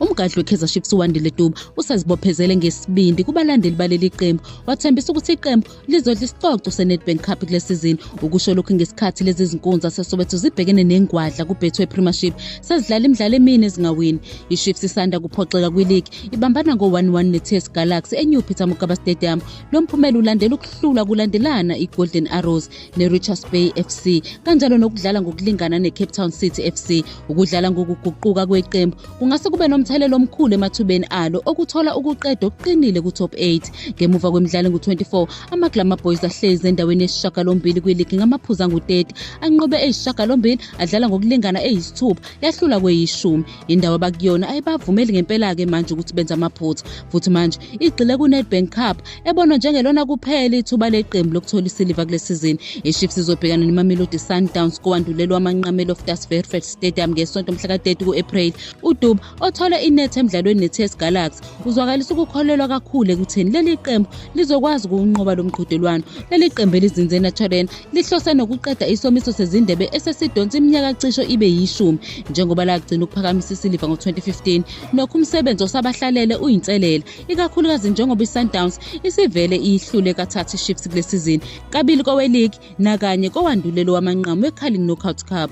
Umgadli weKaizer Chiefs uWandile Duba usazibophezele ngesibindi kubalandeli baleli qembu, wathembisa ukuthi iqembu lizodla isicoco seNedbank Cup kule sizini. Ukusho lokhu ngesikhathi lezi zinkunzi zaseSoweto zibhekene nengwadla kuBetway Premiership, sezidlala imidlalo emine ezingawini. IChiefs isanda kuphoxeka kwiligi, ibambana ngo-1-1 neTS Galaxy eNew Peter Mokaba Stadium. Lo mphumela ulandela ukuhlulwa kulandelana iGolden Arrows neRichards Bay FC, kanjalo nokudlala ngokulingana neCape Town City FC. Ukudlala ngokuguquka kweqembu kungase kube nomthelela omkhulu emathubeni alo okuthola ukuqeda okuqinile ku-top 8. Ngemuva kwemidlalo engu-24, amaGlamour Boys ahlezi endaweni yesishiyagalombili kwiligi ngamaphuzu angu-30, anqobe eyisishiyagalombili, adlala ngokulingana eyisithupha, yahlula kweyishumi. Indawo abakuyona ayibavumeli ngempela-ke manje ukuthi benze amaphutha, futhi manje igxile ku-Nedbank Cup ebonwa njengelona kuphela ithuba leqembu lokuthola isiliva kule sizini. IChiefs izobhekana neMamelodi Sundowns kowandulela wamanqamu eLoftus Versfeld Stadium ngeSonto mhla ka-30 ku-Ephreli. UDuba, othole inethi emdlalweni neTS Galaxy, uzwakalisa ukukholelwa kakhulu ekutheni leli qembu lizokwazi ukuwunqoba lo mqhudelwano. Leli qembu elizinze eNaturena lihlose nokuqeda isomiso sezindebe esesidonsa iminyaka cisho ibe yishumi njengoba lagcina ukuphakamisa isiliva ngo-2015. Nokho umsebenzi osabahlalele uyinselela, ikakhulukazi njengoba iSundowns isivele iyihlule kathathu iChiefs kule sizini, kabili koweligi nakanye kowandulelo wamanqamu weCarling Knockout Cup.